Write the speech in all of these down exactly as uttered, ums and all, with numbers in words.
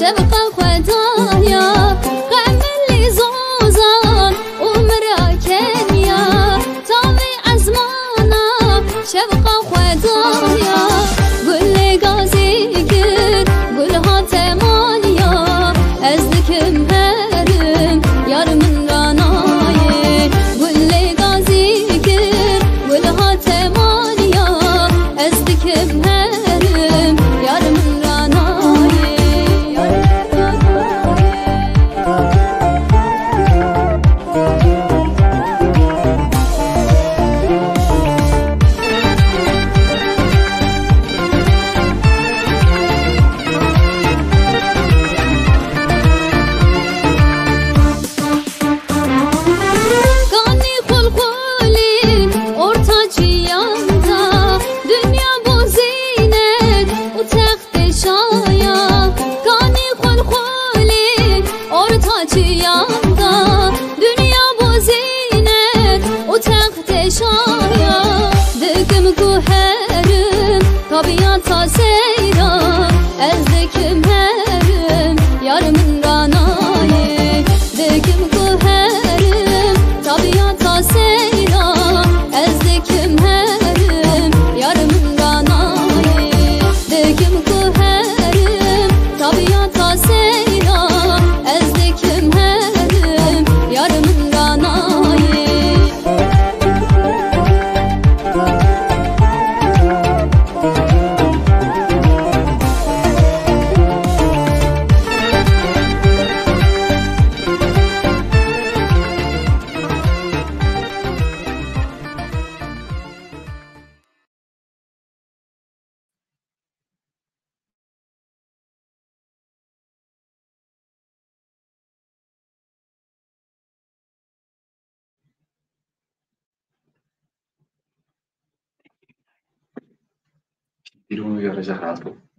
Şevqa xwe daya, qemelî zozan û mira keniya, tavê ezmana, şevqa xwe daya. Gulê gazî kir, gul hate maniya, ez dikim herim, yar min ranayê. Gulê gazî kir, gul hate maniya, ez dikim herim, yar min ranayê. Kanî xulxulî orta çiyan da, dinya bo zînet û textê şaya. Kanî xulxulî orta çiyan da, dinya bo zînet û textê şaya. Dikim ku herim, tabiyata seyra, ez dikim herim, yar min ranayê. Dikim ku herim, tabiyata seyra, ez dikim herim, yar min ranayê. Dikim ku herim, tabiyata seyra, ez dikim herim, yar min ranayê.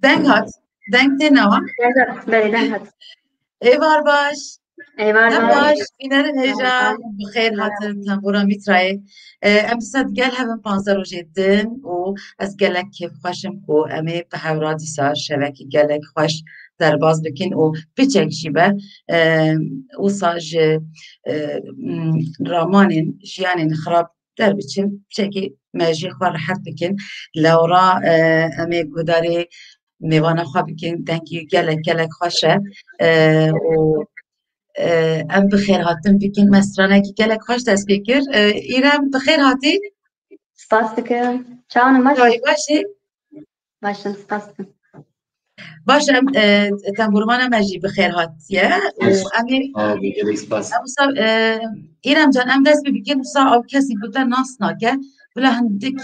Deng hat. Deng tê newa. Deng hat. Belê, deng hat. Êvar baş. Êvar baş. Baş. Bînerên hêja bi xêr hatin, tembûra Mîtrayê. E, em dîsa digel hev in panzdeh rojê din û ez gelek kêfxweş im ku em ê bi hev re dîsa şevekî gelek xweş derbas bikin û piçek jî be, e, wisa ji, e, m, ramanên jiyanên xirab derbiçin, piçekî mejiyê xwe rehet bikin. Lewra, e, em ê guhdarê mêvana xwe bikin, dengî gelek, gelek xweş e, e, û, e, em bi xêr hatin bikin. Me stranekî gelek xweş dest pê kir. E, Îrem, bi xêr hatî. Spas dikim. Çawan in, baş in? Çawa baş e? Baş in, spas dikim. Baş e, em, e, tembûrmana me jî bi xêr hatiye û Baş. Em ê, Abi, gelek spas. Em wisa, e, Îrem can, em dest pê bikin, wisa ew kesî ku te nas nake, bila hindik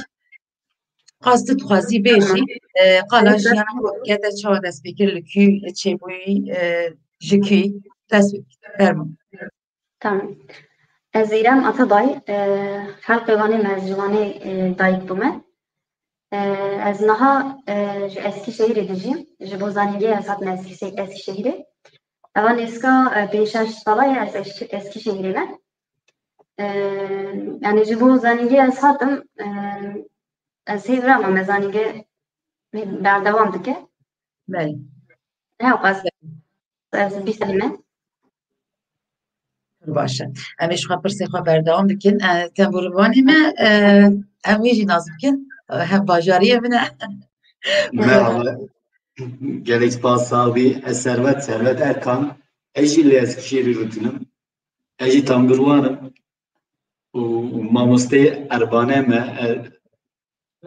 qas tu dixwazî bêjî, Tamam. e, qala Evet, jiyana dest xwe bike te çawa dest pê kir, li kû çêbûyî, e, ji kû dest pê kir. Fermo. Tamam. Ez Îrem Atabay, e, xelkê Wanê, me ji Wanê, e, dayik bûme. E, ez niha, e, ji Eskîşehîrê dijîm. Ji bo zanîngehê ez hatime Eskîşe-, Eskîşehîrê. Eva nêzika, e, pênc şeş sala ye ez Eş-, Eskîşehîrê me. E, yani ji bo zanîngehê ez hatim, e, ez hê vira me zanînge berdewam dike. Belê. Ne o qas. Ez bîst me. Baş e. Em ê ji xwe pirsê xwe berdewam bikin. E, tembûrvanê me, e, em wî jî nas bikin. E, hev bajariyê min e. Merhaba. Gelek spas, sağ bî. Ez Servet, Servet Erkan. Ez jî li Eskişehirê rûtinim. Ez jî tembûrwan im. Û, û mamosteyê erbane me, e,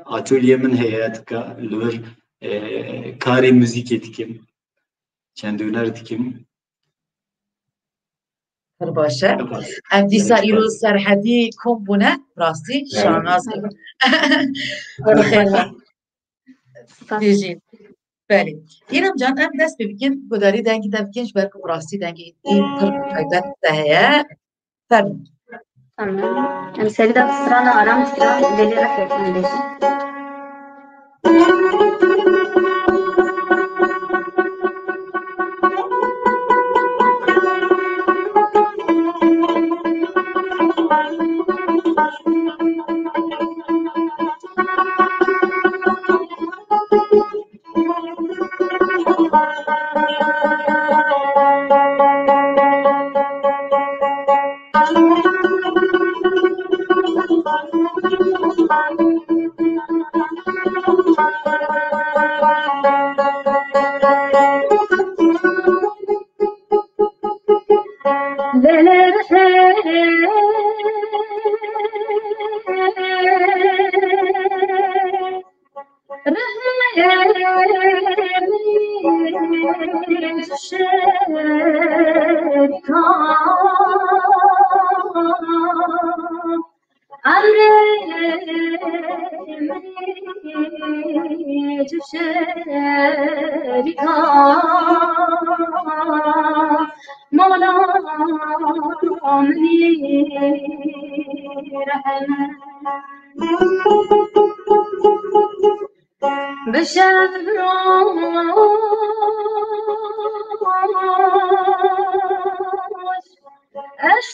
Atölyê min heye, dika li wir, e, karê muzîkê dikim. Çend huner dikim. Pir baş e. Pir baş. Em dîsa Gelek îro baş. Serhedî kom bûne, rastî Gelek. Şanaz bû. Bi xêr. Spas. Bêjî. Belê. Îrem can, em dest pê bikin, gudarî dengî te bikin, ji ber ku rastî dengî pir taybet te heye. Fermo. Tamam. Em serî de strana aram, stran belê reflektan bêjin. şerîka. Emrê min tu şerîka. Mala min rehm. Bi şev roj ez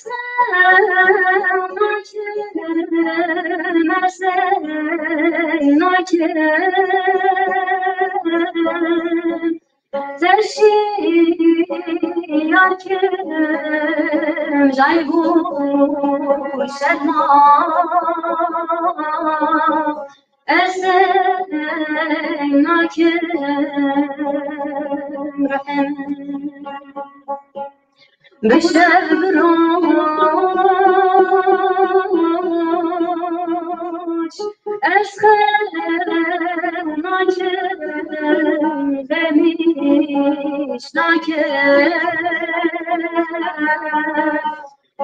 nakim, ez nakim. Teşiya kim jay bu şerma. Ez nakim rehm. Bi şev bi roj ez xew nakim, xemîş nakim.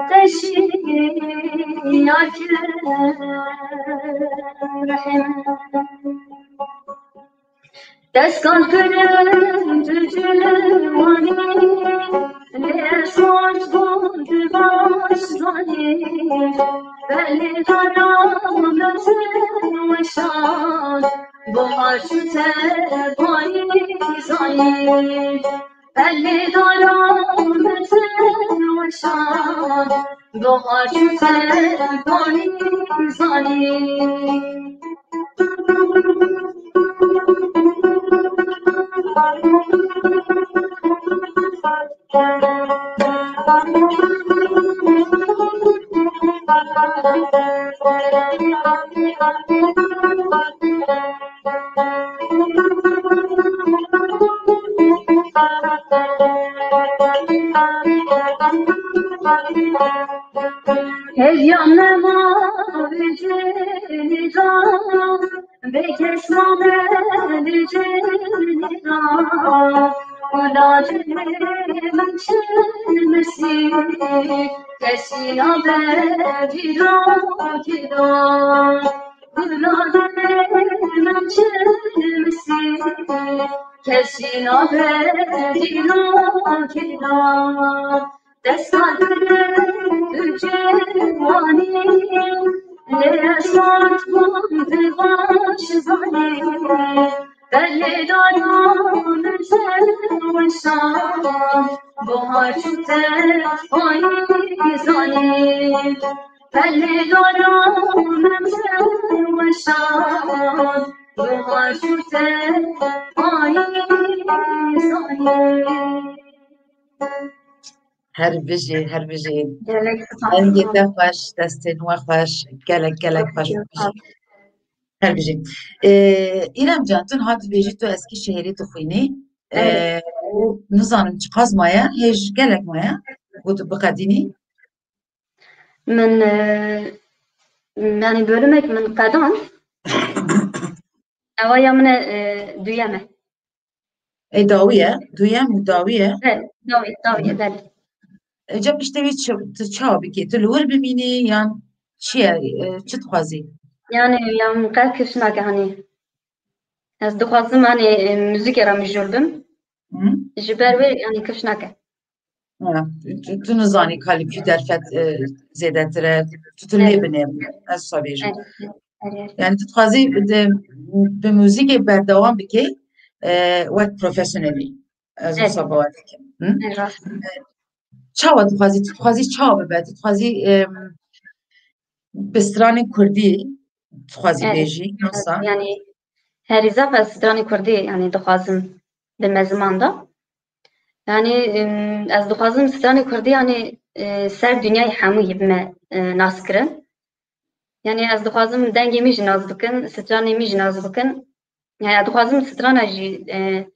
Teşiya kim rehm. Destkan kirin tu ciwanî, lê ez xweş bûm tu baş zanî. Belê dara min tu weşan, bahar tu te bayî zanî. Belê dara min tu weşan, bahar tu te bayî zanî. Hêviya me ma vê cinî da, bê kes ma me vê cinî da. Gula dilê min çi misî, kesî nabe dîrokê da. Gula dilê min çi misî, kesî nabe dîrokê da. Destkan tu ciwanî, lê ez xweş bûm tu baş zanî. Belê dara min te weşan, bahar tu te bayî zanî. Belê dara min te weşan, bahar tu te bayî zanî. Her bijî, her bijî. Gelek spas. Dengê te xweş, destên we xweş, gelek, gelek xweş. Gelek spas. Her bijî. Ee, İrem can, tu niha dibêjî tu Eskişehirê dixwînî. Evet. Ee, û nizanim çiqas maye, hêj gelek maye ku tu biqedînî. Min, e, yani bölümek min qedan. Ewa ya min e, duyem e. Ê dawî ye, duyem û dawî ye. Belê, dawî, dawî ye, belê. Ê, ca piştê wî çi, tu çawa bikî? Tu li wir bimînî yan çi ye, e, çi dixwazî? Yani, ya min qet kifş nake, hani. Ez dixwazim, hani, e, muzîkê re mijûl bim. Hı? Ji ber wê, yani, kifş nake. Ha, tu, tu nizanî ka li kî derfet, e, zêdetir e, tu, tu lê Evet. binêr, ez wisa bêjim. Evet, evet, evet. Yani tu dixwazî di, bi muzîkê berdewam bikî, e, wek profesyonelî. Ez Evet. wisa bawer dikim. Hı? Evet, rast. E, çawa dixwazî, tu dixwazî çawa bibe, tu dixwazî, e, bi stranên kurdî dixwazî Evet. bêjî, Evet, yoksa? Yani herî zaf ez stranên kurdî, yani dixwazim bime ziman de. Yani, em, ez dixwazim stranê kurdî, yani, e, ser dinyayê hemûyî bime, e, naskirin. Yani ez dixwazim dengê min jî nas bikin, stranê min jî nas bikin. Yani ez dixwazim strana jî, e,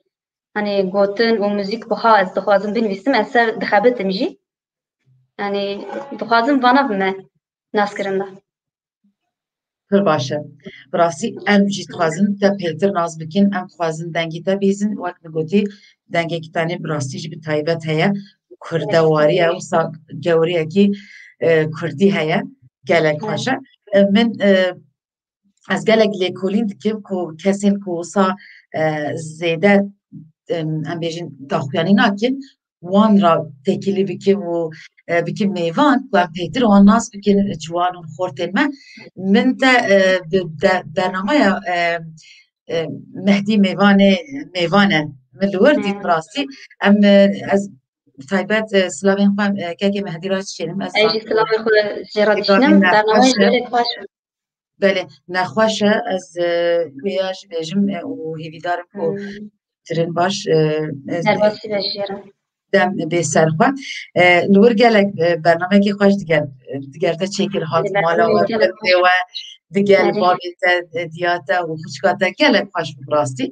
hani gotin û muzîk wiha ez dixwazim binivîsim, ez ser dixebitim jî. Yani dixwazim vana bime naskirin de. Pir baş e. Bi rastî em jî dixwazin te pêtir nas bikin, em dixwazin dengê te bihîzin, wek min gotî, dengekî tenê bi rastî jî bi taybet heye, kurdewariye, wisa gewriyekî, e, kurdî heye, gelek xweş e. E, min, e, ez gelek lêkolîn dikim ku kesên ku wisa, e, zêde, em, em bêjin daxuyanî nakin, wan ra têkilî bikim û, e, bikim mêvan, ku em pêtir wan nas bikin, ciwan û xortên me. Min te, e, bi de-, bernameya, e, e, Mehdî mêvanê, mêvan e. Min li wir dît, bi rastî. Em, e, ez bi taybet, e, silavên xwe, e, kekê Mehdî re dişênim. Ez Ey jî silavê xwe jê re dişînim. Bernameya jî gelek xweş. Belê, nexweş e, ez, e, wê ya jî bêjim, e, û hêvîdar im ku Hmm. Tirin baş, e, ez Derbasî ve jê re. Dem bê ser xwe. E, li wir gelek, e, bernamekî xweş diger, e, diger te çêkir, hat Belê, mala we, gelek xweş. Pê we, digel Belê. Bavê te, e, diya te û xwişka te gelek xweş bû bi rastî.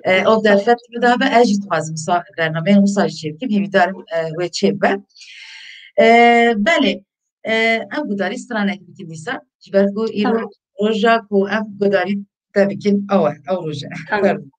E, ev derfet min de be, ez jî dixwazim sa-, bernameyên wisa jî çêbikim, hêvîdar im, e, wê çêbibe. E, belê, e, em gudarî stranek bikin dîsa, ji ber ku îro Tamam. roja ku em gudarî te bikin, ew e, ew roj e. Tamam. Pardon.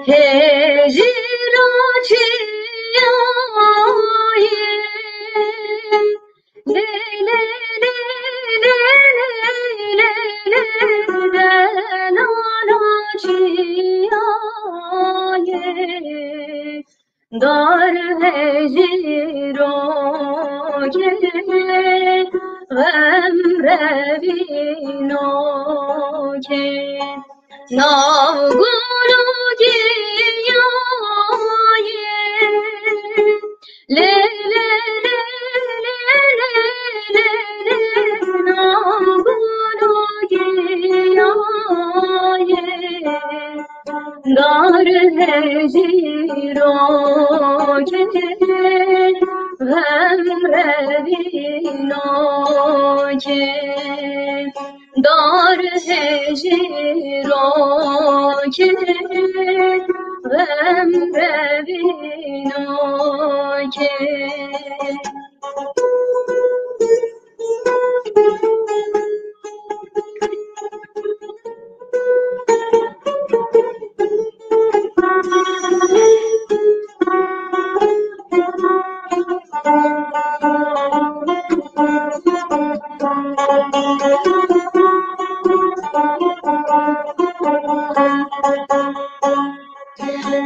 Hêjî roçiyayê. Dar hejîrokê, xemrevînokê. Nav gul û giyayê. Lê, lê, lê, nav gul û giyayê. Dar hejîrokê, xemrevînokê. Dar hejîrokê, xemrevînokê.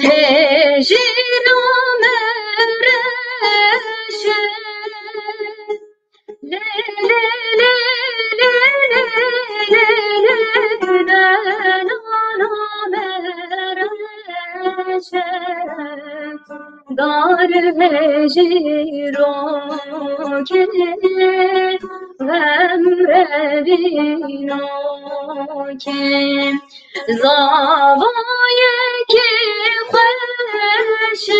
Hêjî name reşe. Dar hejîrokê, xemrevînokê. Zavayekî xweş e.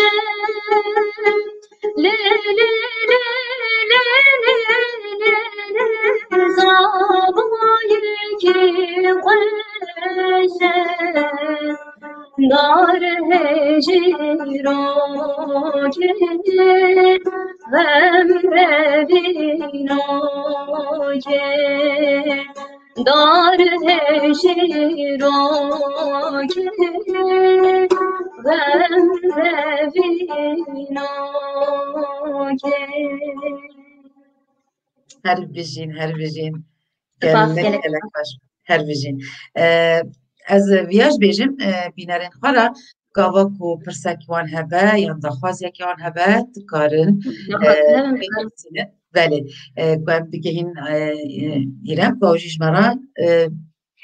Lê, lê, lê, lê, lê, lê, lê, lê. Zavayekî xweş e. Dar hejîrokê, xemrevînokê. Dar hejîrokê, xemrevînokê. Her bijîn, her bijîn. Spas, gelek, gelek gelek baş. Her bijîn. Ee, ez viya jî bêjim, e, bînerên xwe re gava ku pirsek wan hebe yan daxwaziyek wan hebe, dikarin, Daxwaz e, hebe, dikarin. Belê, e, ku em bigihîn, e, e, Îrem, ku ew jî ji me re, e,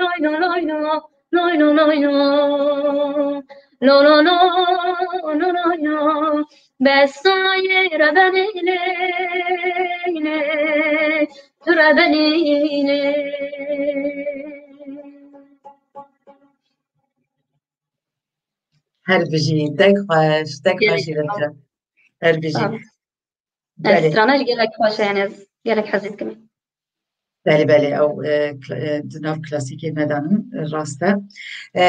loy lo loy lo loy lo loy lo loy lo lo lo lo lo loy lo. Besayê rebenî lê lê, tu rebenî lê. Her bijî, deng xweş, deng xweş Şîrîn can. Her bijî. Belê. Strana jî gelek xweş e, yani ez gelek hez dikim. Belê, belê, ew, e, kla-, e, di nav klasîkê me de ne, e, rast e. E,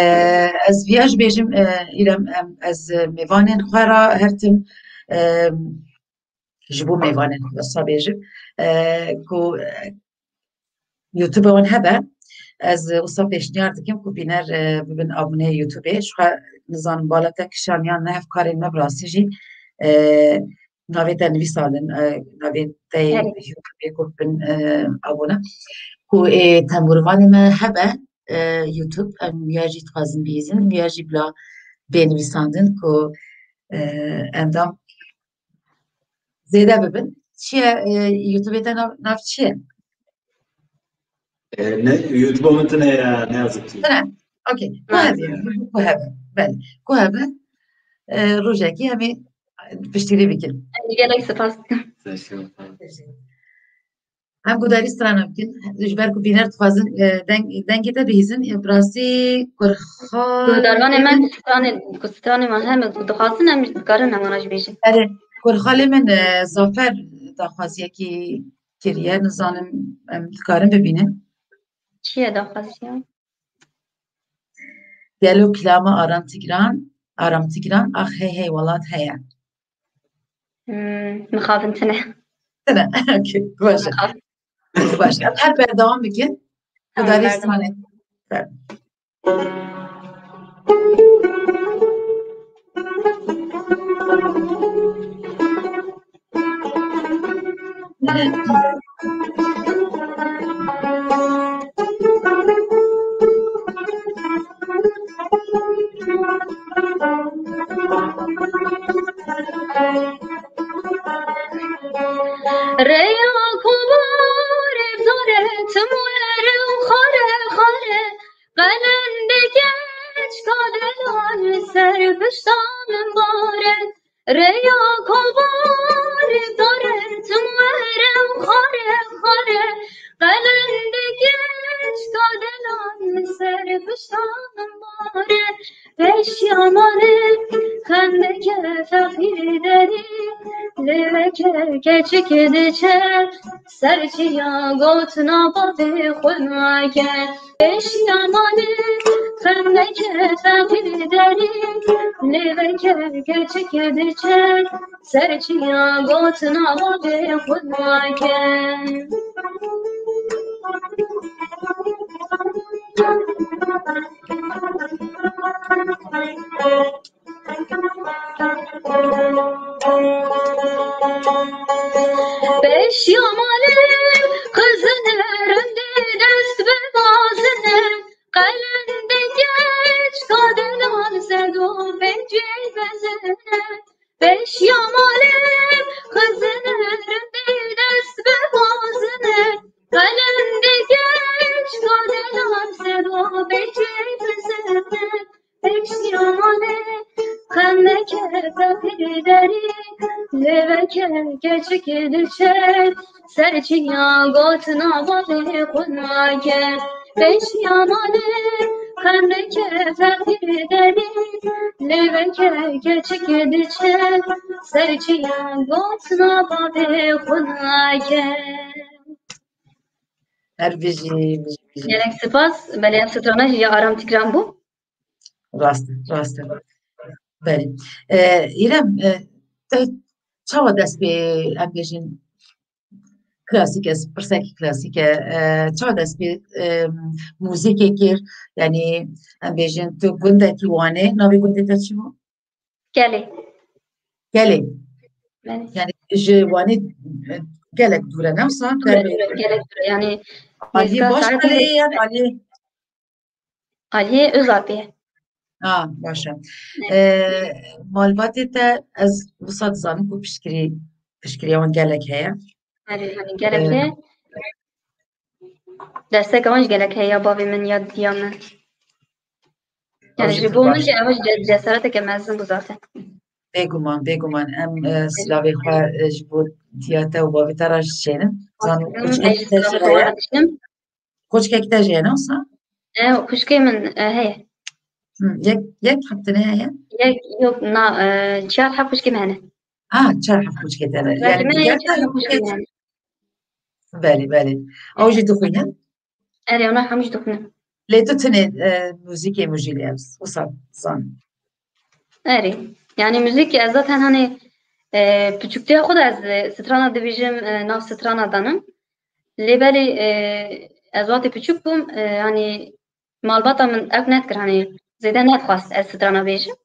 ez viya jî bêjim, e, Îrem, em, ez, e, mêvanên xwe re her tim, e, ji bo mêvanên xwe wisa bêjim, e, ku, e, YouTube wan hebe, ez, e, wisa pêşniyar dikim ku bîner, e, bibin abûneyê YouTube. Ji xwe nizanim bala te kişan yan ne, ev karên me bi rastî jî, e, navê te nivîsandin, e, navê te yê Evet. YouTube ku bibin, e, abûne. Ku, e, tembûrvanê me hebe, e, YouTube, em ya jî dixwazin bihîzin, ya jî bila bê nivîsandin ku, e, endam zêde bibin. Çi ye, e, YouTube te nav, nav çi ye? E, ne, YouTube min tine ya, ne yazık ki. Tine. Okey. Ku Ha. hebe, ku hebe. Belê. Ku hebe. E, rojekî em ê piştgirî bikin. Gelek spas dikim. Teşekkür ederim. Em gudarî strana bikin. Ji ber ku bîner dixwazin, e, deng, dengê te bihîzin, e, bi rastî kurxal. Guhdarvanê me ku stranê, ku stranê me heme ku dixwazin em dikarin em wana jî bêjin. Erê, kurxalê min, e, Zafer daxwaziyekî kiriye, nizanim em dikarin bibînin. Çi ye daxwaziya? Gelo kilama Aram Tigran, Aram Tigran, ax hey hey welat heye. Hmm, mixabin tine. Tine, okey, baş e. Mixabin. Baş e. Em her berdewam bikin. Tamam, Gudarî berdewam. Stranê. Ber. Rêya kovarê dore tim were û xare xare, qelendê keçka delal li ser pişta min bare. Rêya kovarê dore tim were û xare xare, qelendê keçka delal li ser pişta min bare. Pêşiya malê xendeke feqîr derî, lêveke keçik diçe, ser çiya gotina bavê xwe nake. Pêşiya malê xendeke feqîr derî, lêveke keçik diçe, ser çiya gotina bavê xwe nake. Pêşiya malê xizin rindî dest bi bazine, qelendê keçka delal sed û pêncî bezine. Pêşiya malê xizin rindî dest bi bazine, qelendê keçka delal sed û pêncî bezine. Pêşiya malê xendeke feqîr derî, lêveke keçik diçe, ser çiya gotina bavê xwe nake. Pêşiya malê xendeke feqîr derî, lêveke keçik diçe, ser çiya gotina bavê xwe nake. Her bijî, bijî, bijî. Gelek spas. Belê, ev strana jî ya Aram Tigran bû. Rast e, rast e. Belê. E, Îrem, e, te çawa dest pê, em bêjin, klasîk e, pirsek klasîk e, e, çawa dest pê, e, muzîkê kir? Yanî, em bêjin, tu gundekî Wanê, navê gundê te çi bû? Gelê. Gelê. Belê. Yanî, ji Wanê, e, gelek dûr e, ne wisa? Dûr e, dûr e, gelek dûr e. Yanî, aliyê nêzîka Başkalê saetê yan aliyê Aliyê Özapê. Ha, baş e. Evet. Ee, malbatê te ez wisa dizanim ku piştgirî, piştgiriya wan gelek heye. Erê, hani gelek Ee, heye. Desteka wan jî gelek heye ya bavê min ya diya min. Yani ji bo min jî ew ce-, cesareteke mezin bû zaten. Bêguman, bêguman. Em, e, silavê xwe, e, ji bo diya te û bavê te re jî çênin. Zan Em, kûçkekî ez te jî silavê heye. Xwe diştim. Koçkek te jê ne wisa? E, xwişkê min, e, heye. Hı, yek, yek heb tune heye? Yek, yok, na, e, çar heb xwişkê me hene. Ah, çar heb xwişkê te ne. Belkî yani me diğer yek çar heb xwişkê me hene. Belê, belê. Ew jî dixwînin? Erê, ona hemû jî dixwînin. Lê tu tune, e, muzîkê mujî lê ev, wisa zan. Erê. Yani muzîk ez zaten hani, e, piçûktiya xwe de ez, e, strana dibêjim, e, nav strana danim. Lê belê, e, ez wextê piçûk bûm, e, hani malbata min ew nedikir, hani zêde nedixwest ez strana bêjim.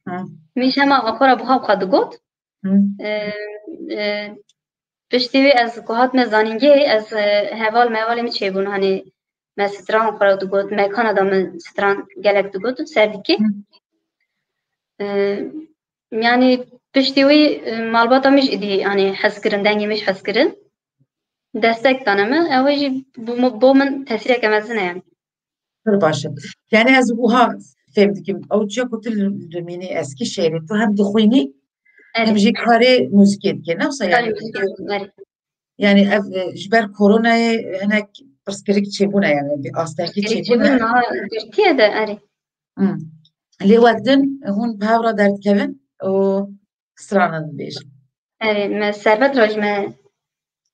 Hı. Min jî hema xwe re bi xwe bi xwe digot. Hı. E, e, piştî wê ez ku hatime zanîngehê, ez, e, heval mevalê min çêbûn, hani me stran xwe re digot, mekana da min stran gelek digot û ser dikê. Hı. E, yani piştî wî, e, malbata min jî îdî, hani hez kirin, dengê min jî hez kirin. Destek dane min, ew jî bo, bo min tesîreke mezin e yani. Pir baş e. Yani ez wiha fêm dikim. Ew çiya ku tu li, li mînî Eskîşehirê, tu hem dixwînî, hem Erê. jî karê muzîkê dikê. Ne wisa Karê yani? muzîkê dikim, erê. Yani ev, e, ji ber koronayê hinek pirsgirêk çêbûne yani, bir astengî Pirsgirêk çêbûne. çêbûne, ha, girtiye de, erê. Hmm. Lê wek din hûn bi hev re derdikevin û strana dibêjin. Erê, me serbet re ji me,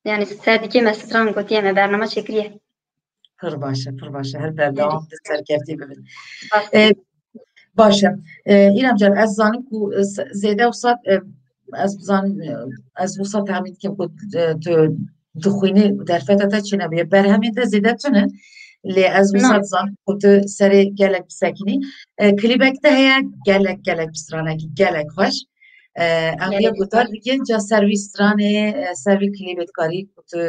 yani ser dikê me stran gotiye, me bername çêkiriye. Pir baş e, pir baş e. Her berdewam Erê. bi serkeftî bibin. Baş. E, baş e. E, Îrem can, ez zanim ku, e, s-, zêde wisa, e, ez zanim, e, ez wisa tehmîn dikim ku, e, tu dixwînî, derfeta te çênebûye. Berhemên te zêde tune, lê ez wisa Na. dizanim ku tu serê gelek bisekinî. E, klîbek te heye, gelek, gelek bi stranekî, gelek xweş. E, em Gelek. vê guhdar bikin, ca ser vî stranê, e, ser vî klîbê dikarî ku tu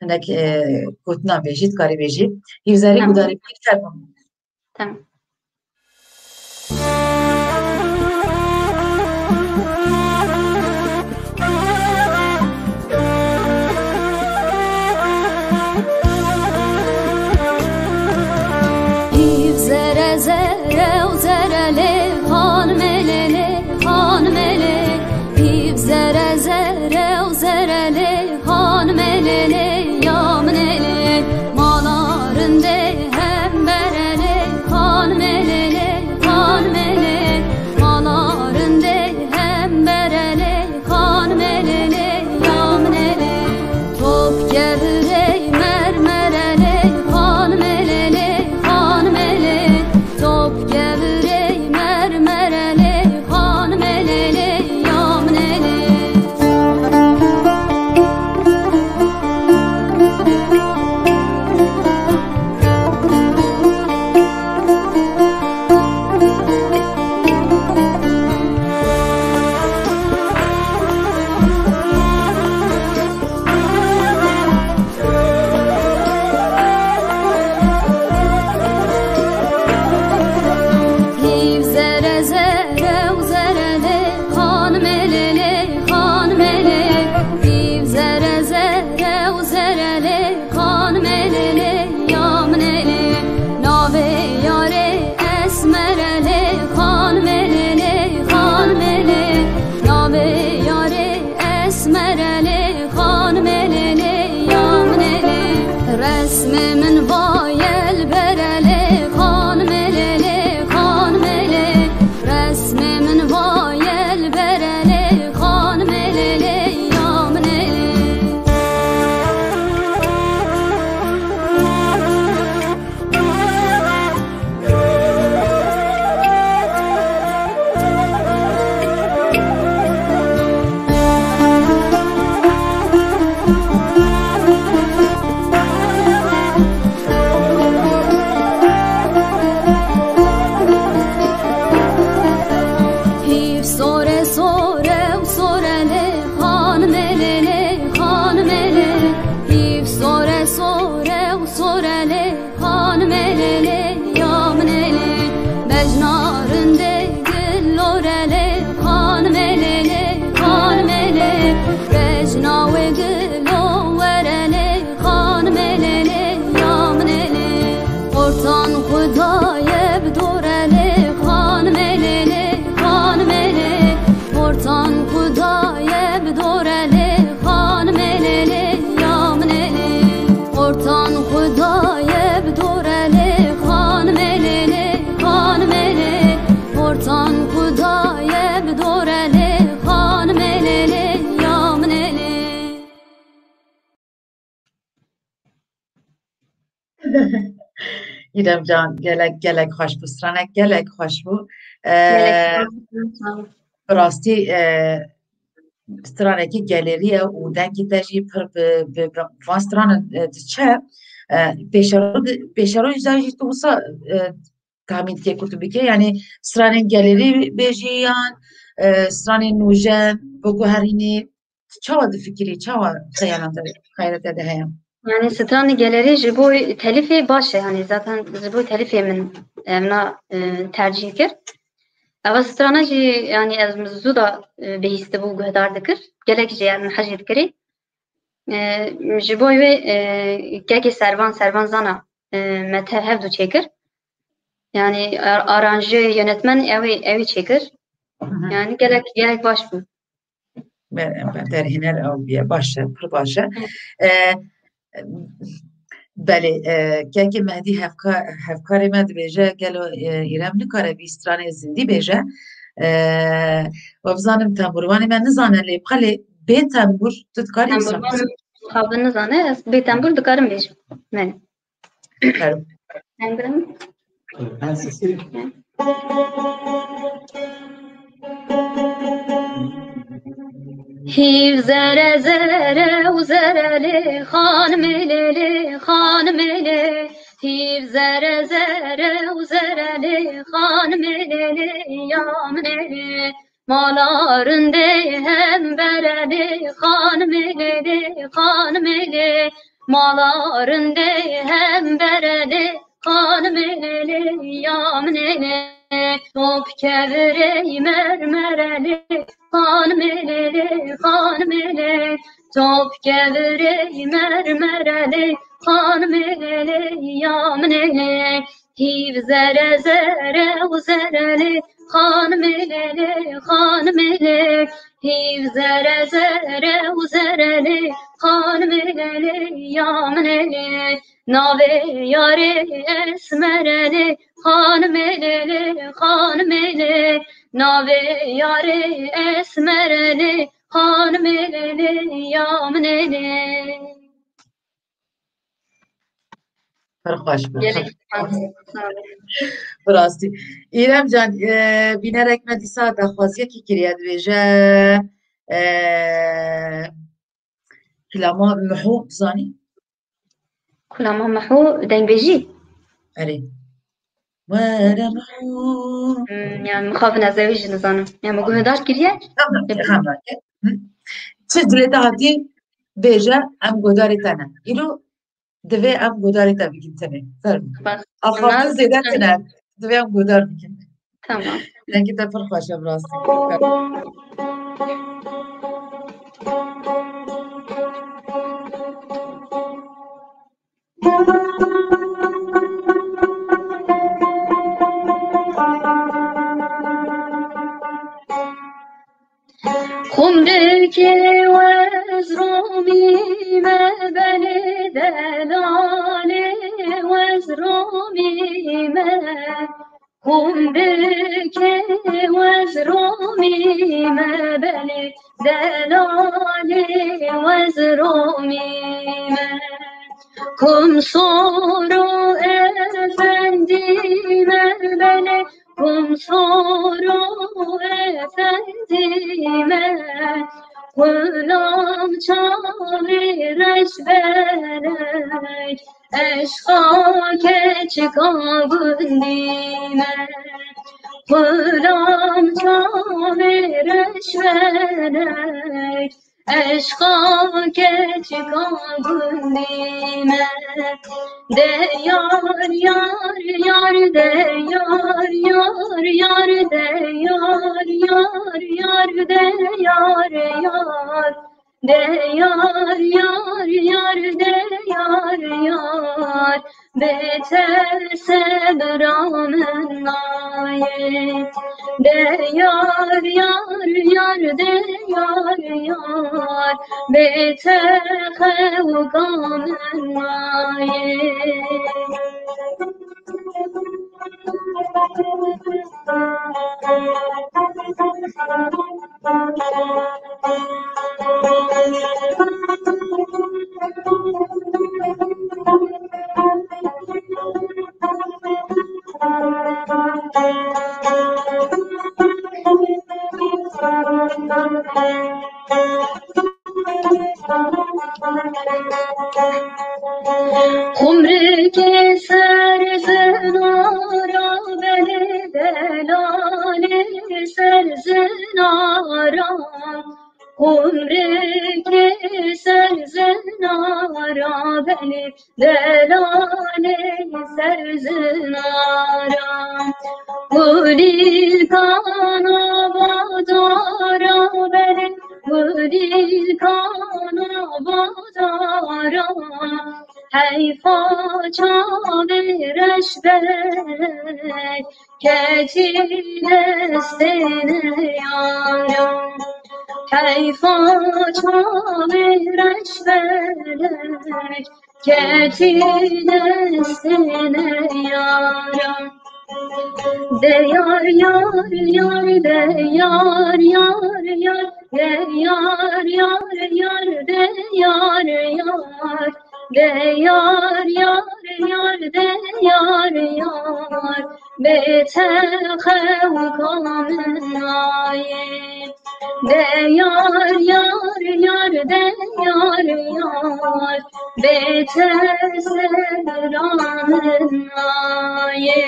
hinek, e, gotina bêjî, dikarî bêjî. Hîvzerî Tamam. gudarî bikî, fermo. Tamam. Hîv zere zere û zere lê, xanimê lê lê, xanimê lê. Hîv zere zere û zere lê, xanimê lê lê, ya min ê lê. Mala rindê hem bere lê, xanimê lê lê, xanimê lê. Mala rindê hem bere lê, xanimê lê lê, ya min ê lê. Top kevirê mermere lê, xanimê lê lê, xanimê lê. Top kevirê mermere lê, xanimê lê lê, ya min ê lê. Hîv zere zere û zere lê, xanimê lê lê, xanimê lê. Hîv zere zere û zere lê, xanimê lê lê, ya min ê lê. Navê yarê esmere lê, xanimê lê lê, xanimê lê. Navê yarê esmere lê, xanimê lê lê, ya min ê lê. Resmê min vaye li bere lê, xanimê lê lê, xanimê lê. Resmê min vaye li bere lê, xanimê lê lê, ya min ê lê. Îrem can, gelek, gelek xweş bû. Stranek gelek xweş bû. Ee, Gelek sağ ol. Bi rastî, e, stranekî gelêrî ye û dengê te jî pir bi, bi, bi van stranan, e, diçe. E, pêşero di-, pêşero jî, jî tu wisa, e, tahmîn dike ku tu bike? Yani stranên gelêrî bêjî yan, e, stranên nûjen biguherînî? Çawa difikirî, çawa xeyala te, xeyala te de heye? Yani stranê gelêrî ji bo telîfê baş e, yani zaten ji bo telîfê min evna, e, tercîh kir. Eva strana jî yani ez min zû da, e, bihîstibû guhdar dikir. Gelek jî min hejê dikirî. E, ji bo wê, e, kekê Servan, Servan Zana, e, me tev hevdû çêkir. Yani ar-, aranjê, yönetmen ew ê, ew ê çêkir. Hı hı. Yani gelek, gelek baş bû. Me-, me derhêner ew bûye. Baş e, pir baş e. E, belê, e, kekê Mehdî hevka-, hevkarê me dibêje, gelo, e, Îrem nikare vî stranê zindî bêje. E, we bizanim tembûrvanê me nizane lê qelê bê tembûr tu dikarî bisan? Tembûrvan xwe nizane, ez bê tembûr dikarim bêjim. Belê. Fermo. Tembûr. Hîv zere zere û zere lê, xanimê lê lê, xanimê lê. Hîv zere zere û zere lê, xanimê lê lê, ya min ê lê. Mala rindê hem bere lê, xanimê lê lê, xanimê lê. Mala rindê hem bere lê, xanimê lê lê, ya min ê lê. Top kevirê mermere lê, xanimê lê lê, xanimê lê. Top kevirê mermere lê, xanimê lê lê, ya min ê lê. Hîv zere zere û zere lê, xanimê lê lê, xanimê lê. Hîv zere zere û zere lê, xanimê lê lê, ya min ê lê. Navê yarê esmere lê, xanimê lê lê, xanimê lê. Navê yarê esmere lê, xanimê lê lê, ya min ê lê. Pir xweş bû. Gelek spas. Sağ olun. Bi rastî. Îrem can, e, bînerek me dîsa daxwaziyekî kiriye, dibêje, e, Kulama Miho dizanî? Kulama Miho dengbêjî? Erê. Were Miho. Hmm, yani mixabin ez ewî jî nizanim. Yani min guhdar kiriye? Tamam, tamam. Hı? Çi dilê te hatî bêje, em guhdarê te ne. Îro divê em guhdarê te bikin tenê. Fermo. Bas. Axaftin zêde tine. Divê em guhdar bikin. Tamam. Dengê te pir xweş e, bi rastî. Xumrikê wez romî me, belê delalê wez romî me. Xumrikê wez romî me, belê delalê wez romî me. Kum soro efendî me, belê kum soro efendî me. Xulam çavê reşberek, eşqa keçika gundî me. Xulam çavê reşberek, eşqa keçika gundî me. De yar, yar, yar, de yar, yar, yar, de yar, yar, yar, de yar, yar. De yar, yar, yar, de yar, yar, bê te sebra min nayê. De yar, yar, yar, de yar, yar, bê te xewka min nayê. Xumrikê ser zinara belê, delalê ser zinara. Xumrikê ser zinara belê, delalê ser zinara. Kulîlkana badara belê, kulîlkana badara. Heyfa çavê reşbek, keçî destê neyara. Heyfa çavê reşbek, keçî destê neyara. De yar, yar, yar, de yar, yar, yar, de yar, yar, yar, yar, de yar, yar, de yar, yar, yar, de yar, yar, bê te xewka min nayê. De yar, yar, yar, de yar, yar, bê te sera min nayê.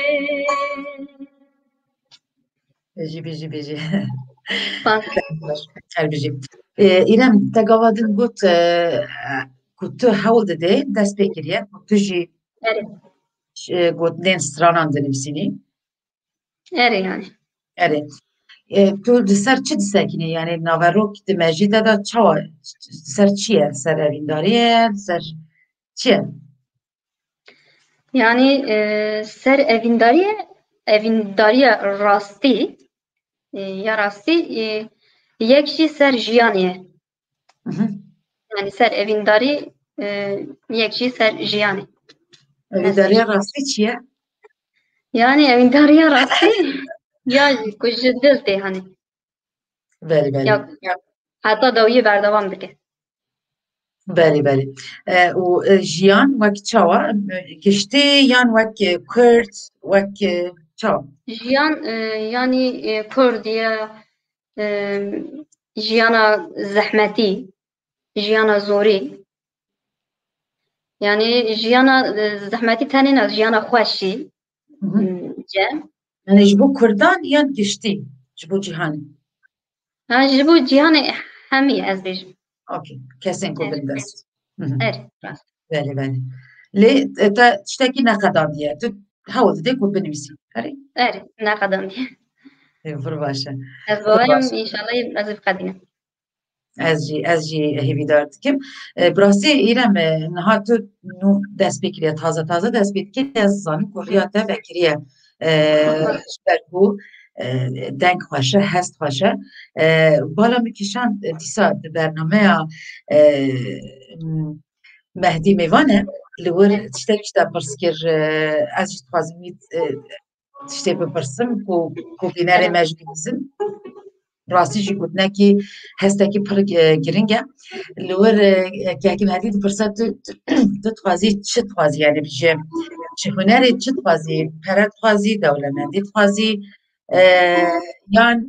Bijî, bijî, bijî. Spas. Her bijî. Ee, İrem, te gava din got, e, ku tu hewl didê, dest pê kiriye, ku tu jî, Erê. e, gotinên stranan dinivîsînî. Erê yani. Erê. E, tu li ser çi disekinî? Yani naverok di mejî te de çawa, ser çi ye? Ser evîndarî ye? Ser çi ye? Yani, e, ser evîndarî, evîndariya rastî, e, ya rastî, e, yek jî ser jiyanê ye. Mhm. Yani ser evîndarî, e, yek jî ser jiyanê. Evîndariya rastî çi ye? Yani evîndariya rastî ya ku ji dil tê hani. Belê, belê. Ya, ya heta dawiyê berdewam dike. Belê, belê. E, û, e, jiyan wek çawa? E, giştî yan wek, e, kurd, wek, e, çawa? Jiyan, e, yani, e, kurd ya, e, jiyana zehmetî, jiyana zorî. Yani jiyana, e, zehmetî tenê ne, jiyana xweş jî, Hı hı. m, ce. Yani ji bo kurdan yan giştî, ji bo cîhanê? Ha, ji bo cîhanê hemî ez bêjim. Okey. Kesên ku Evet. bin dest. Hı hı. Evet, rast. Belê, belê. Lê, e, te tiştekî neqedandiye. Tu hewl didê ku binivîsî. Erê? Erê, neqedandiye. Ê, pir baş e. Ez Pir baş bawerim e. înşallah ez biqedînim. Ez jî, ez jî hêvîdar dikim. E, bi rastî Îrem, e, niha tu nû dest pê kiriye, taze taze dest pê dikirî, ez zanim ku riya te vekiriye. E, ji ber ku, e, deng xweş e, hest xweş e. E, bala min kîşand, e, dîsa di bernameya, e, m, Mehdî Mêvan e, li wir tiştek ji te pirs kir, e, ez jî dixwazim wî, e, tiştê bipirsim ku, ku bînerê me jî bibîzin. Rastî jî gotinekî hestekî pir, e, giring e. Li wir, e, kekî Mehdî dipirse tu, tu, tu dixwazî çi dixwazî, yani ji, ji hunerê çi dixwazî, pere dixwazî, dewlemendî dixwazî, e, yan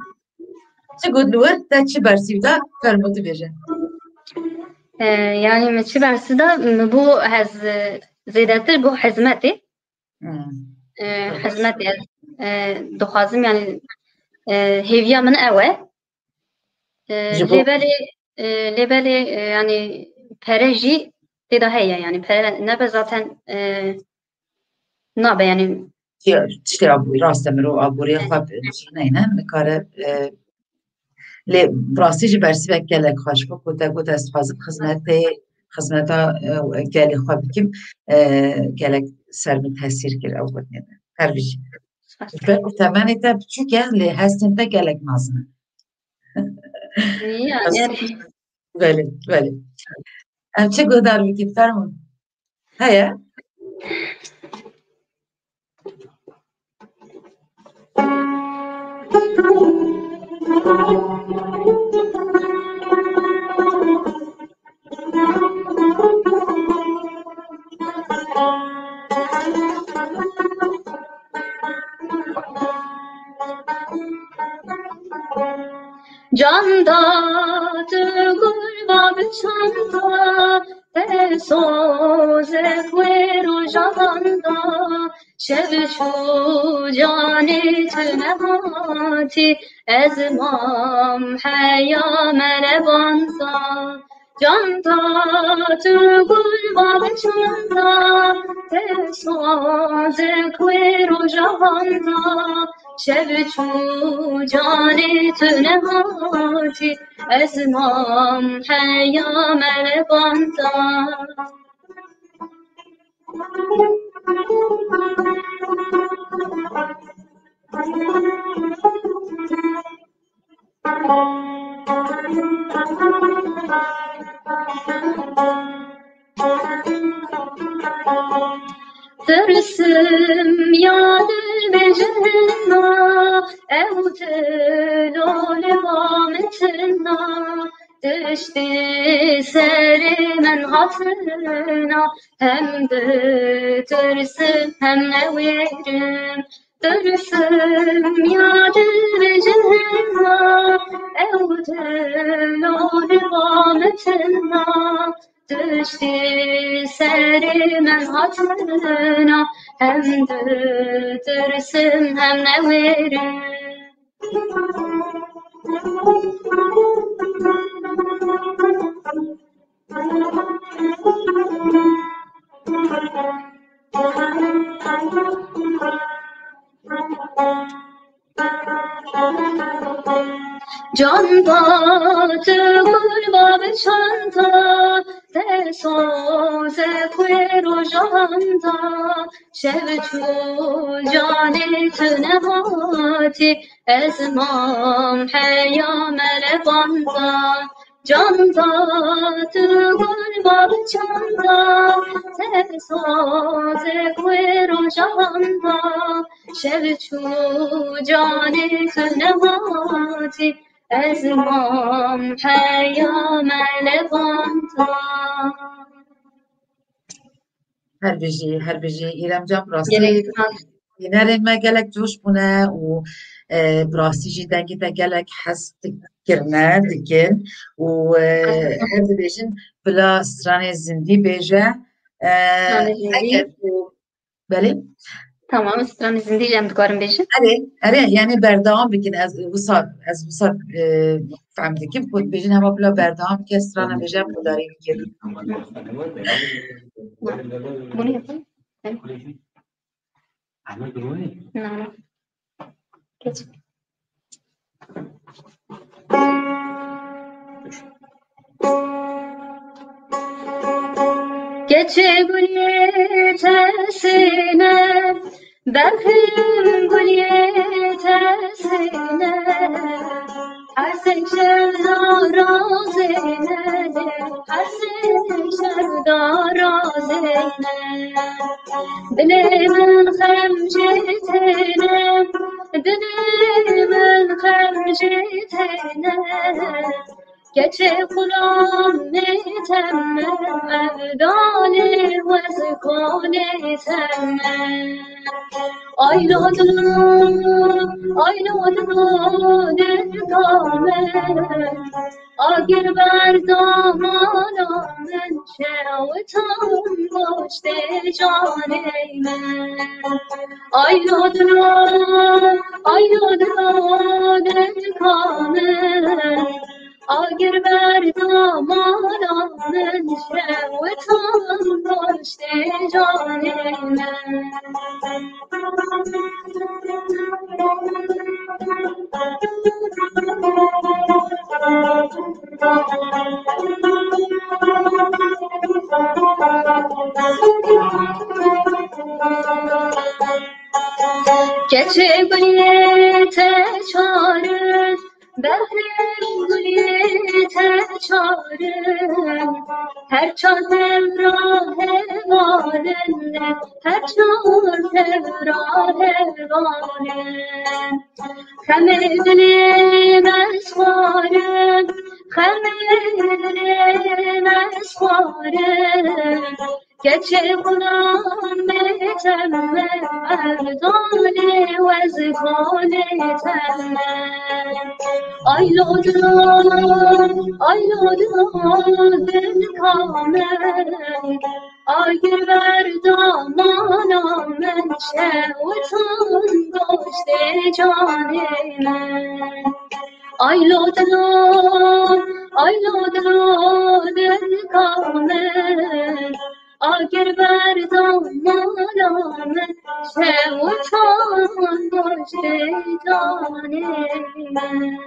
çi got li wir, te çi bersîv da, fermo tu bêje. E, yani min çi bersîv da, min bo hez, e, zêdetir bo hizmetê. Hmm. E, Baş. Hizmetê ez, e, dixwazim, yani, e, hêviya min ew e. E, Ji bo lê belê, e, lê belê, e, yani pere jî tê de heye, yani pere nebe zaten, e, nabe, yani. Ya, tiştê abû-, rast e, mirov aboriya Evet. xwe bi-, neyne, nikare, e, Lê bi rastî jî bersîvek gelek xweş bû, ku te got, ez dixwazim xizmetê, xizmeta, e, gelê xwe bikim, e, gelek ser min tesîr kir ew gotinê te. Her bijî. Ji ber ku temenê te biçûk e, lê hestên te gelek mezin in. Ya, Ez yani. Belê, belê. Em çi guhdar bikin, fermûn. Heye? Can da tu gurba bi çanda, te Şev çû canê tu nehatî, ez mam heya merevanda. Canta tu gul va bi çanda, te sazek wê roja handa. Şev çû canê tu nehatî, ez mam heya merevanda. Tirsim ya dil bêjina, ew tilo li ba min tina. Tiştî serê min hatina, hem ditirsim hem newêrim. Tirsim ya dil bêjina, ew tilo li ba min tina. Tiştî serê min hatina, hem ditirsim hem newêrim. Canda tu gurba bi çanda, te sazek wê rojanda. Şev çû canê tu nehatî, ez mam heya merevanda. Canda tu gurba bi çanda, te sazek wê rojanda. Şev çû canê tu nehatî, ez mam heya merevanda. Her bijî, her bijî. Îrem can, bi rastî Gerek sağ ol. Hînerên me gelek coş bûne û, e, bi rastî jî dengê te gelek hez kirine, dikin û, e, Aha. Her dibêjin bila stranê zindî bêje. E, Stranê zindî. Eger tu, belê? Tamam, stranê zindî jî em dikarin bêjin. Erê, erê, yani berdewam bikin. Ez wisa, ez wisa, e, fehm dikim ku dibêjin hema bila berdewam bike, strana bêje em guhdarî bikin. Bunu yapalım. Ahmet Ruhi. No, no. Geç. Keçê gulê tesîne, berxên gulê tesîne. Hesên şevda razêne, hesên şevda razêne. Dilê min xem jê têne, dilê min xem jê têne. Keçê xulamê teme, ev dalê wez konê teme. Aylo dilo, aylo dilo, dil kame. Agir berda mala min, şewitan goştê canê min. Aylo dilo, aylo dilo, dil kame. Agir berda mala min, şewitan goştê canê min. Keçê gulê te çarin, behrê gulê te çarin. Her çar tevra hevalin, her çar tevra hevalin. Xemê dilê me swarin, xemê dilê me swarin. Keçê xulamê teme, erdalê wezîfanê teme. Ay lo dilo, ay lo dilo, dilka me. Agir ber damana min, şewtan goştê canê min. Ay lo dilo, ay lo dilo, dilka min. Agir ber damana min, şewtan goştê canê min.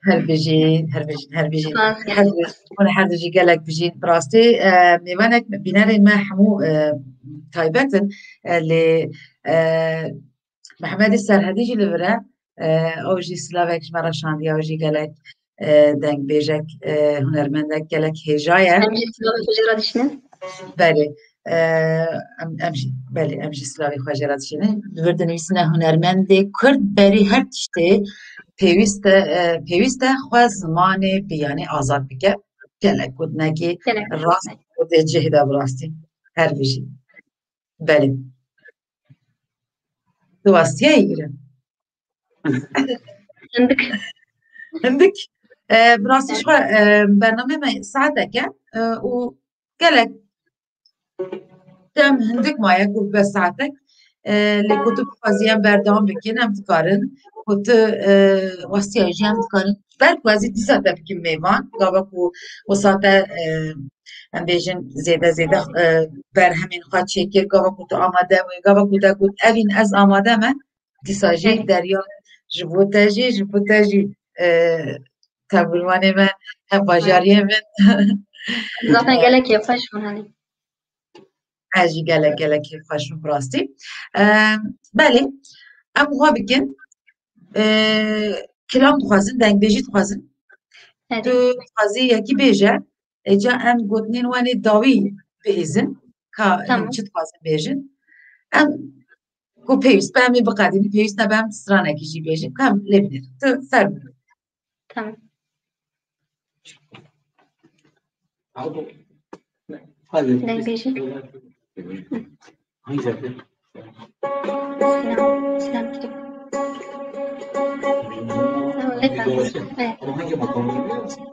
Her bijîn, her bijîn, her bijîn. Spas. Her bijîn, hûn her dijî gelek bijîn. Bi rastî, e, mêvanek, bînerên me hemû, e, taybet in, e, lê, e, Mehmedê Serhedî jî li vir e. E, ew jî silavek ji me re şandiye, ew jî gelek, e, dengbêjek, e, hunermendek gelek hêja ye. Em jî silavê xwe jê re dişînin. Belê. E, em, em jî, belê, em jî silavê xwe jê re dişînin. Li vir dinivîsine hunermendê Kurd berî her tiştê pêwîst e, e, pêwîst e xwe zimanê biyanê azad bike. Gelek gotinekî Gelek. rast û dê cih de bi rastî. Her bijî. Belê. Tu wastiyayî îre? Hindik. Hindik. E, bi rastî ji xwe, e, bername me saetek e, e, û gelek dem hindik maye ku bibe saetek. E, lê ku tu bixwazî em berdewam bikin, em dikarin. Ku tu, e, wastiyayî jî em dikarin. Ji ber ku ez ê dîsa te bikim mêvan, gava ku wisa te, e, em bêjin zêde zêde, e, berhemên xwe çêkir, gava ku tu amade wê, gava ku te got, evîn ez amade me, dîsa jî Belê. derya ji bo te jî, ji bo te jî, e, tevûrvanê me, hem bajariyê min. Zaten gelek kêfxweş bûn, hani. Ez jî gelek, gelek kêfxweş bûm bi rastî. E, belê, em wiha bikin. E, kilam dixwazin, dengbêjî dixwazin. Evet. Tu dixwazî yekî bêje, êca em gotinên wan ê dawî bihêzin, ka Tamam. em çi dixwazin bêjin. Em ku pêwîst be, em ê biqedînin, pêwîst nebe, em stranekî jî bêjin, ka em lê binêrin. Tu fermû. Tamam. Hadi. Dengbêjî. Hı. Hangi cadde? Sinan, Sinan Kitap. Tamam, lütfen. Evet. Ama hangi makamı biliyor musun?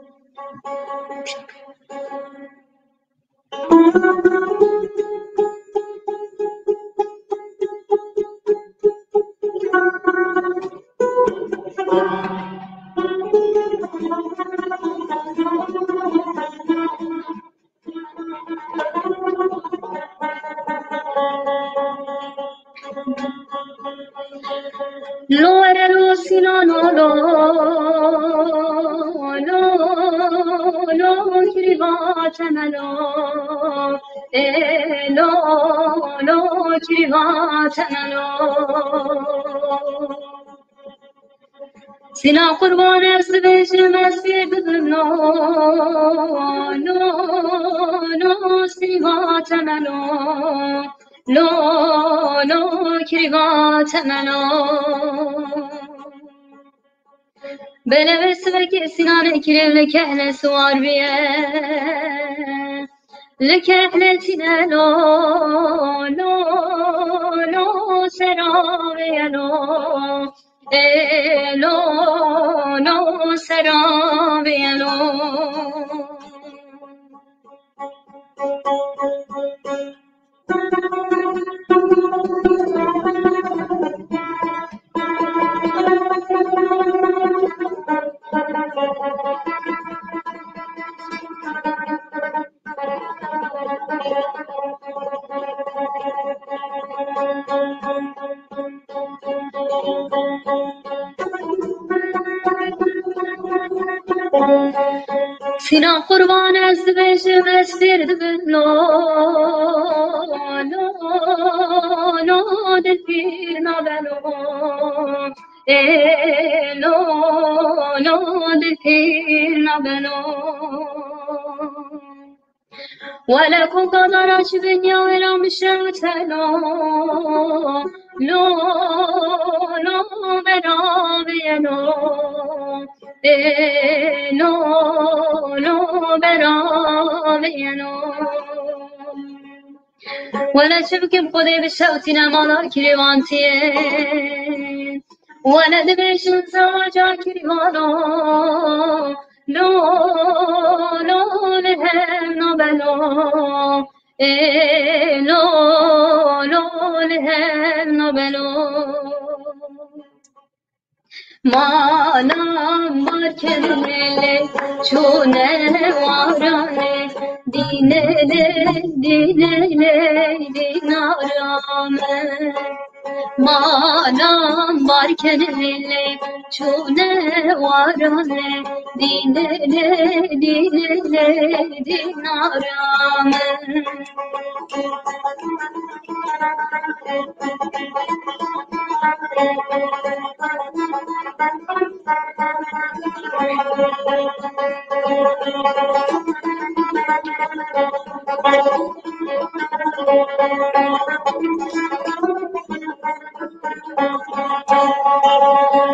Lo erelo Sinano lo, lo, lo, kiriva temelo, e, lo, lo, kiriva temelo. Sina qurban ez dibêjim ez fêr dibim lo, lo, lo, sîva temelo, lo, lo, kiriva temelo. Belê sivekê Sînanê kirê li kehle siwar biye. Li kehle tîne lo, lo, lo, sera vê lo. Ê lo, lo, sera vê lo. Sîna qurban ez dibêjim ez fêr dibim lo, lo, lo, dil pîr nabe lo. Ê lo, lo, dil pîr nabe lo. Wele ku qadara ji dinya wê re mişewteno, lo, lo, bera bêno. Ê lo lo beravê yeno. Wele çi bikim, Xwedê bi şewtîne mala kirêvantiyê. Wele dibêjin zewaca kirîvano. Lo lo li hev nabelo. Ê lo lo li hev nabelo. Malam barkene lê çûne warane, dîne lê, dîne lê, dînara me. Malam barkene lê çûne warane, dîne lê, dîne lê, dînara me.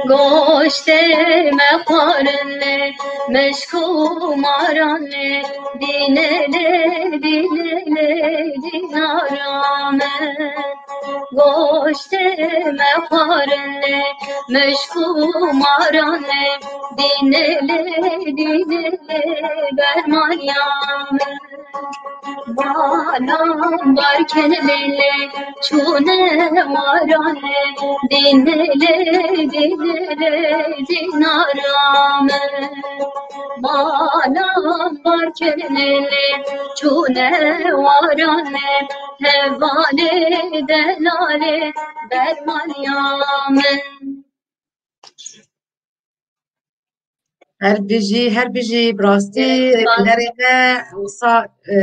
Goştê me xwarin lê, mişk û maran lê, dîne lê, dîne lê, dînara me. Goştê me xwarin lê, mişk û maran lê, dîne lê, dîne lê, bermaniya me. Balam barkene lê, çûne warane, dîne lê, dîne lê, dînara me. Balam barkene lê, çûne warane, hevalê delalê, bermaniya me. Her bijî, her bijî, bi rastî Spas. Hunerê me wisa, e,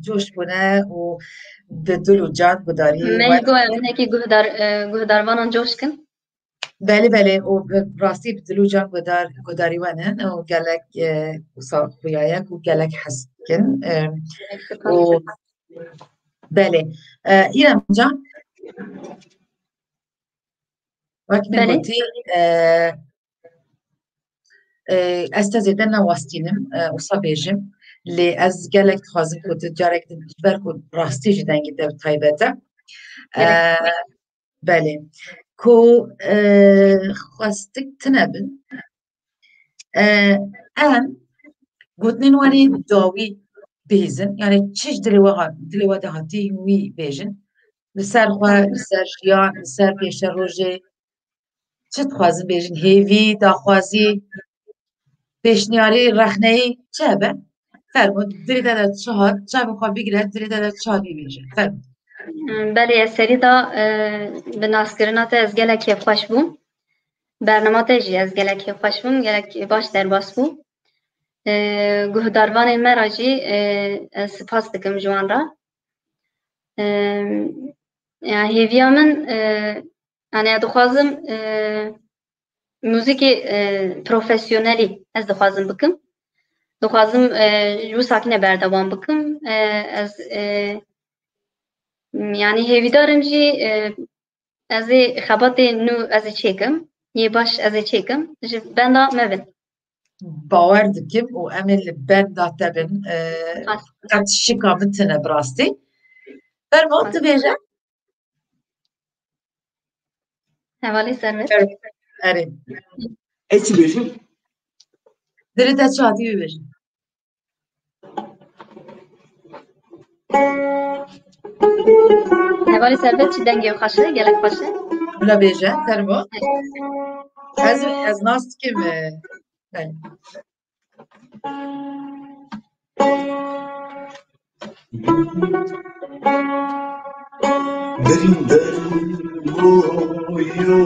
coş bûne û bi dil û can gudarî Me we. Go em hinekî guhdar, e, guhdarvanan coş kin. Belê, belê, û bi rastî bi dil û can gudar, gudarî we ne, û gelek, e, wisa xuya ye ku gelek hez dikin, e, Gelek spas. Û belê, e, Îrem can, wek min Belê. Gotî, e, e, ez te zêde newastînim, e, wisa bêjim. Lê ez gelek dixwazim ku tu carek din, ji ber ku rastî jî dengê te bi taybet e. Gelek E, spas. Belê. Ku, e, xwestik tine bin. E, em gotinên we rê dawî bihêzin. Yani çi ji dilê we hat, dilê we de hatî wî bêjin. Li ser xwe, li ser jiyan, li ser pêşerojê. Çi dixwazin bêjin? Hêvî, daxwazî, pêşniyarî, rexneyî çi hebe? Fermo, dilê te de çi hat, çavê xwe bigire, dilê te de çi hat bibêje. Fermo. Belê, ez serî de, e, bi naskirina te ez gelek kêfxweş bûm. Bernama te jî ez gelek kêfxweş bûm, gelek baş derbas bû. E, guhdarvanên me re jî, e, ez spas dikim ji wan re. E, ya hêviya min, e, yani ez dixwazim, e, muzîkê, e, profesyonelî ez dixwazim bikim. Dixwazim, e, ji wisa kine berdewam bikim. E, ez, e, yani hêvîdar im jî, e, ez ê xebatê nû ez ê çêkim, yê baş ez ê çêkim, ji benda me bin. Bawer dikim û em ê li benda te bin. E, Spas. Qet şika min tine bi rastî. Fermo, Spas. Tu bêje. Hevalê Servet. Erê. Ez çi bêjim? Dilê te çi hatî bibêjin? Hevalê Servet çi dengê xweş e, gelek xweş e. Bila bêje, fermo. Ez, ez nas dikim, e, belê. Birîndar boyo,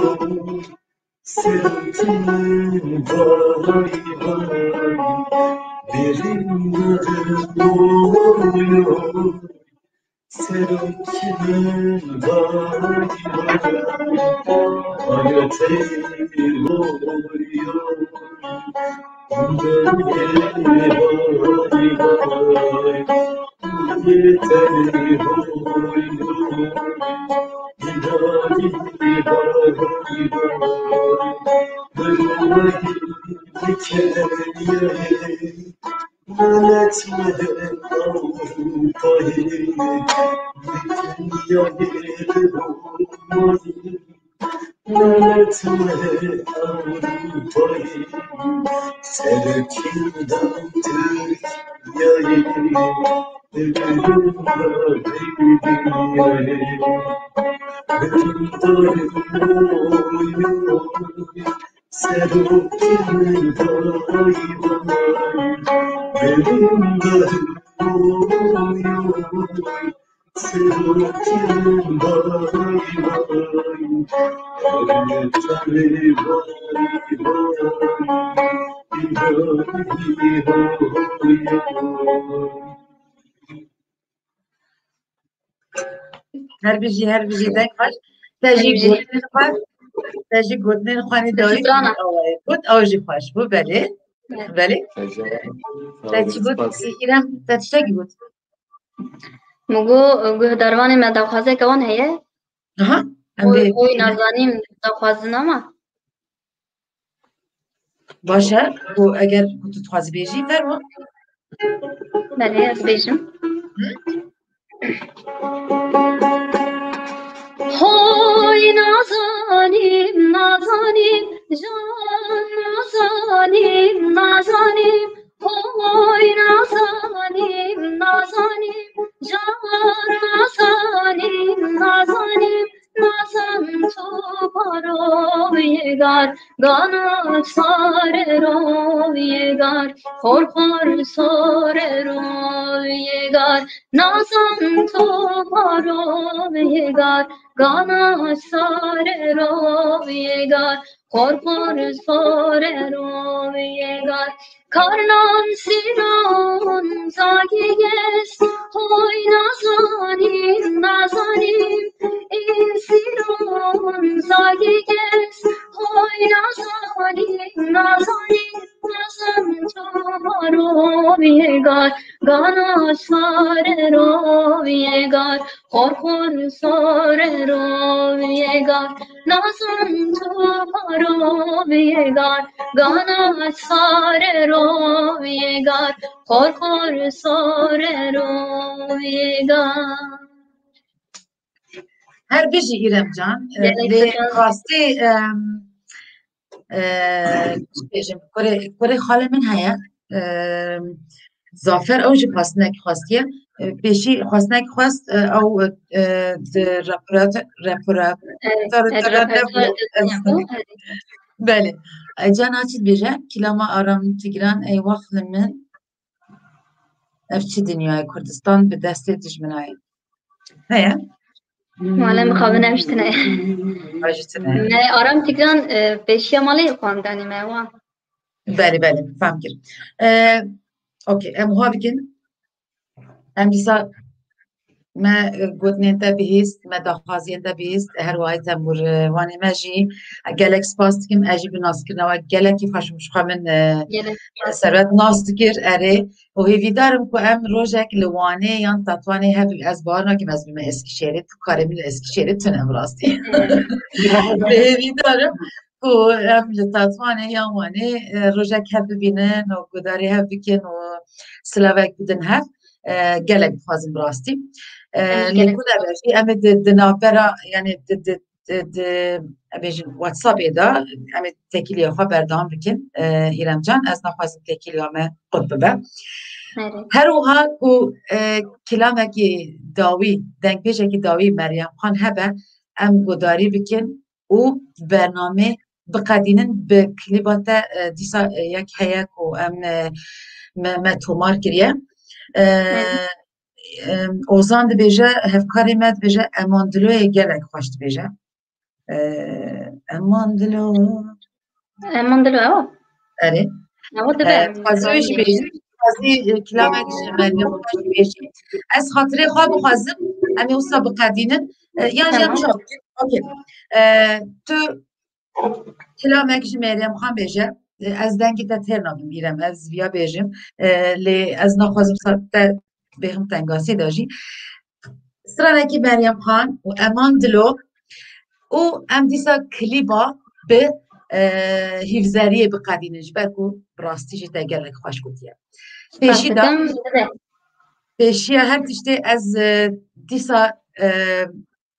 serokê min vay vay. Birîndar boyo, serokê min vay vay. Aya teyroyo. Her bijî, her bijî, deng xweş. Te jî gotinên xwe, te jî gotinên xwe nî dawî awayê got, ew jî xweş bû, belê. Belê. Te çi got? Îrem, te tiştekî got? Min got, guhdarvanê me daxwazeke wan heye? Aha, em Oy, dê oy, nazanim, daxwazin ama. Baş e, ku eger ku tu dixwazî bêjî, fermo. Belê, ez bêjim. Hoy nazanim, nazanim, can nazanim, nazanim. Hoy nazanim, nazanim, can nazanim, nazanim. Nazan tu paro yegar, gana sare ro yegar, xor xor sore ro yegar. Nazan tu paro yegar, gana sare ro yegar, xor xor sore ro yegar. Karnan siron zagî yes, hoy nazanim, nazanim. In siron zagî yes, hoy nazanim, nazanim. Nazan tu maro vêgar, gana sare ro vêgar. Xor xor sore ro vêgar, nazan tu paro vêgar, gana sare ro vêgar, xor xor sore ro vêgar. Her bijî, Îrem can. E, Gelek lê spas. Rastî, em, e, çi bêjim, kurê, kurê xalê min heye. E, Zafer ew jî xwestinekî xwestiye. E, pêşî xwestinekî xwest, e, ew, e, di reperatuar, reperatuar, Evet, reperatuar, reperatuar nebû. Belê. E, Can a çi dibêje? Kîlama Aram Tigran, ey wext li min. Ev çi dinyayê Kurdistan bi destê dijminayê. Heye? Male mixabin ev ji tune. Ev ji tune. Me Aram Tigran, e, pêşiya malê xwandanî me wan. Belê, belê, fam kir. E, okey, em wiha bikin. Em dîsa me, e, gotinên te bihîst, me daxwaziyên te bihîst, her wiha tembûr, e, wanê me jî gelek spas dikim, ez jî bi naskirina we gelekî xweş bûm, ji xwe min, e, Gelek spas. Serwet nas dikir, erê. Û hêvîdar im ku em rojek li Wanê yan Tetwanê hev, ez bawer nakim ez bime Eskişehirê, tu karê min li Eskişehirê tune bi rastî. Hêvîdar im ku em li Tetwanê yan Wanê, e, rojek hev bibînin û gudarê hev bikin û silavek bidin hev. E, gelek dixwazim bi rastî. E, Em jî lê gelek ku nebe jî em ê di, di navbera, yani di, di, di, di, em bêjin WhatsAppê de em ê têkiliya xwe berdewam bikin. E, Îrem can, ez naxwazim têkiliya me qut bibe. Erê. Her wiha ku, e, kilamekî dawî, dengbêjekî dawî Meryem Xan hebe, em gudarî bikin û bernamê biqedînin bi klîba te, e, dîsa, e, yek heye ku em, e, me, me tomar kiriye. E, Hı hı. e, Ozan dibêje, hevkarê me dibêje, Eman Diloyê gelek xweş dibêje. E, Eman Dilo. Eman Dilo, ew? Erê. Ew dibe. E, dixwazî wê jî bêjî, dixwazî, e, kilamek ji Meryem xwe jî bêjî. Ez xatirê xwe bixwazim, em ê wisa biqedînin. E, yan jî em Tamam. çawa bikin? Okey. E, tu kilamek ji Meryem Xan bêje. E, ez dengê te têr nabim, Îrem, ez viya bêjim. E, lê ez naxwazim sa-, te bêxim tengasî de jî. Stranekî Meryem Xan û Eman Dilo û em dîsa klîba bi e, hîvzeriyê biqedînin ji ber ku bi rastî jî te gelek xweş gotiye. Pêşî de, pêşiya her tiştê ez, e, dîsa, e,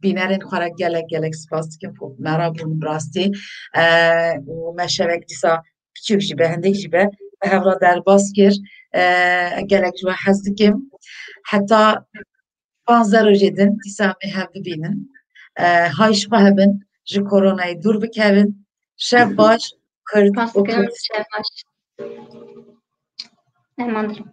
bînerên xwe re gelek gelek spas dikim ku me re bûn bi rastî, e, û me şevek dîsa piçûk jî be, hindik jî be, bi hev re derbas kir. E, gelek ji we hez dikim. Heta panzdeh rojê din dîsa em ê hev bibînin. E, hay ji xwe hebin, ji koronayê dûr bikevin. Şev baş, Kurd û Kurd. Şev baş. Eman dikim.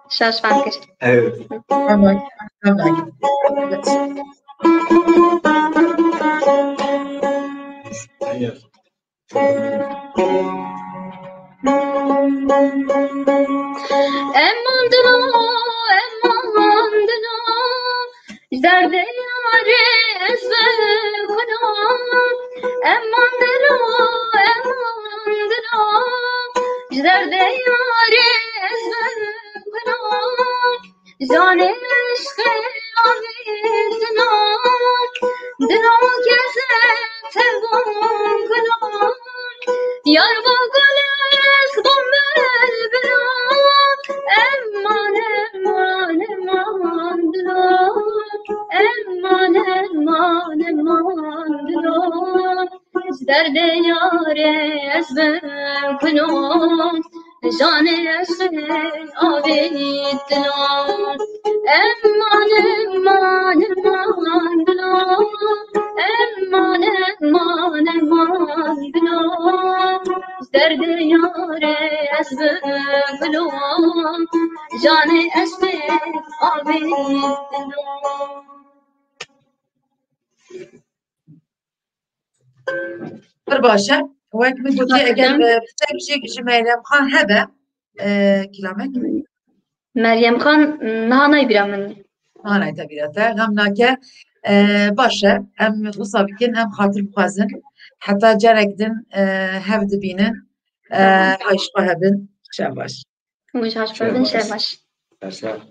Şaş fakir. Evet. Tamam. Tamam. Eman dilo, eman dilo, ji derdê yarê ez vekino. Eman dilo, eman dilo, ji derdê yarê ez vekino. Canê eşqê avêtino, dilo keze te bûn gilo. Yar bû gulek bû bilbilo. Eman, eman, eman dilo. Eman, eman, eman dilo. Ji derdê yarê ez vekino. Janê eşqê avêtino. Eman, eman, eman dilo. Eman, eman, eman dilo. Ji derdê yarê ez vekino. Janê eşqê avêtino. Pir baş e. Wek min gotî, eger, e, piçek jî ji Meryem Xan hebe, e, kilamek? Meryem Xan, niha nayê bîra min. Niha nayê te bîra te. Xem nake. E, baş e. Em wisa bikin, em xatir bixwazin. Heta carek din, e, hev dibînin. E, Tamam. Hay ji xwe hebin. Şev baş. Hûn jî haş bibin, şev baş. Şev baş. Şev baş.